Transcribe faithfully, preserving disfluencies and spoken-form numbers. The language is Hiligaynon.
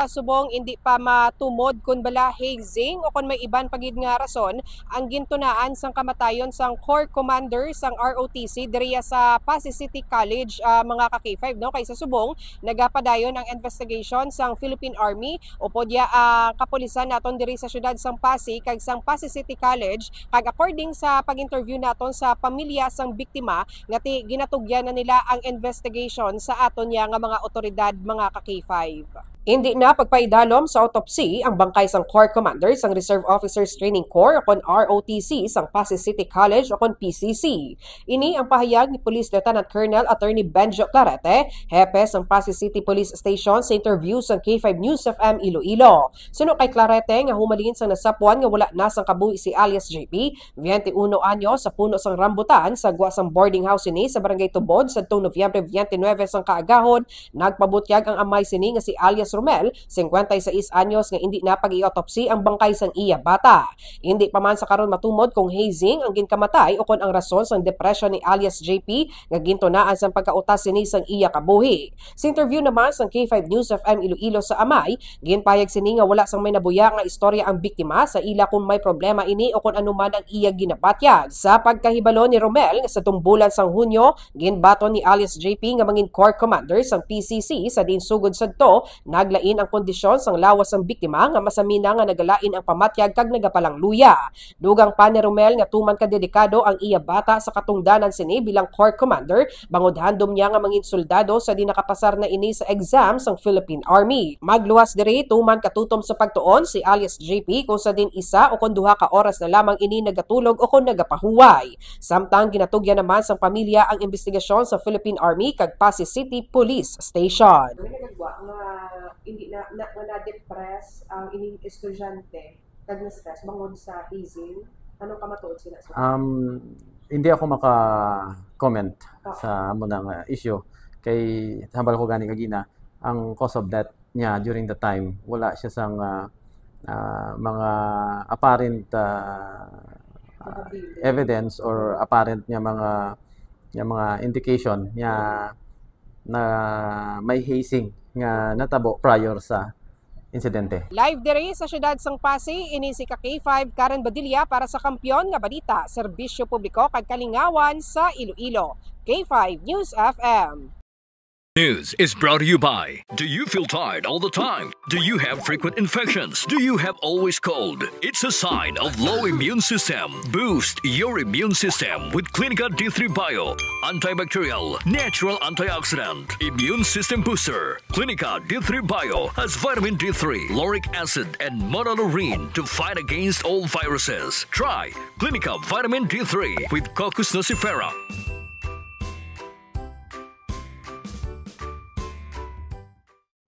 Subong indi pa matumod kon bala hazing o kon may iban pa gid nga rason ang gintunaan sang kamatayon sang Corps Commander sang R O T C diriya sa Passi City College, ah, mga ka-K five, no? Kay sa subong, nagapadayon ang investigation sang Philippine Army upod ya ang kapulisan naton diri sa siyudad sang Passi kag sang Passi City College, kag according sa pag-interview naton sa pamilya sang biktima, nga ti ginatugyan na nila ang investigation sa aton ya nga mga otoridad, mga ka-K five. Indi na pagpaidalom sa autopsy ang bangkay sang Corps Commander sang Reserve Officers Training Corps o kon R O T C sang Passi City College o kon P C C. Ini ang pahayag ni Police Lieutenant Colonel Attorney Benjo Clarete, hepe sang Passi City Police Station, sa interview sang K five News F M Iloilo. Suno kay Clarete nga humalin sang nasapwan nga wala na sang kabuhi si alias J P, twenty-uno anyos, sa puno sang rambutan sa gwa sang boarding house sini sa Barangay Tubod sadtong Nobyembre twenty-nine sang kaagahon, nagpabutyag ang amay sini nga si alias Romel, cincuenta y seis anyos, nga indi na pag-i-autopsy ang bangkay sang iya bata. Indi pa man sa karon matumod kung hazing ang ginkamatay o kon ang rason sang depression ni alias J P nga gintunaan sang pagkautas sini sang iya kabuhi. Sa interview naman sang K five News F M Iloilo sa amay, ginpahayag sini nga wala sang may nabuya nga istorya ang biktima sa ila kung may problema ini o kon ano man ang iya ginabatyag. Sa pagkahibalo ni Romel nga sa tumbulan sang Hunyo, ginbaton ni alias J P nga mangin Corps Commander sang P C C, sa diin sugod sadto naglain ang kondisyon sang lawas sang biktima nga masamina nga nagalain ang pamatyag kag nagapalangluya. Dugang pa ni Romel nga tuman ka delikado ang iya bata sa katungdanan sini bilang Corps Commander, bangod handom niya nga mangin soldado sa di nakapasar na ini sa exam sang Philippine Army. Magluwas diri, tuman katutom sa pagtuon si alias J P kung sa din isa o kon duha ka oras na lamang ini nagatulog o kon nagapahuway. Samtang ginatugyan naman sang pamilya ang investigasyon sa Philippine Army kag Passi City Police Station. Ano nagagwa nga hindi na, na, nga na-depress ang ining estudyante kag na-stress bangod sa hazing? Anong kamatuod sila sa Um, hindi ako maka-comment Ah. sa amo na nga issue. Kay hambal ko gani kagina, ang cause of death niya during the time, wala siya sang, ah, ah, mga apparent, ah, ah, Mga bilin. evidence or apparent nga mga, nga mga indication nga na may hazing nga natabo prior sa insidente. Live diri sa siyudad sang Passi, ini si ka K five Karen Badilla para sa Kampiyon nga Balita, Serbisyo Publiko kag Kalingawan sa Iloilo. K five News F M. News is brought to you by. Do you feel tired all the time? Do you have frequent infections? Do you have always cold? It's a sign of low immune system. Boost your immune system with Clinica D three Bio. Antibacterial, natural antioxidant, immune system booster. Clinica D three Bio has vitamin D three, lauric acid, and monolaurin to fight against all viruses. Try Clinica Vitamin D three with Cocos nucifera.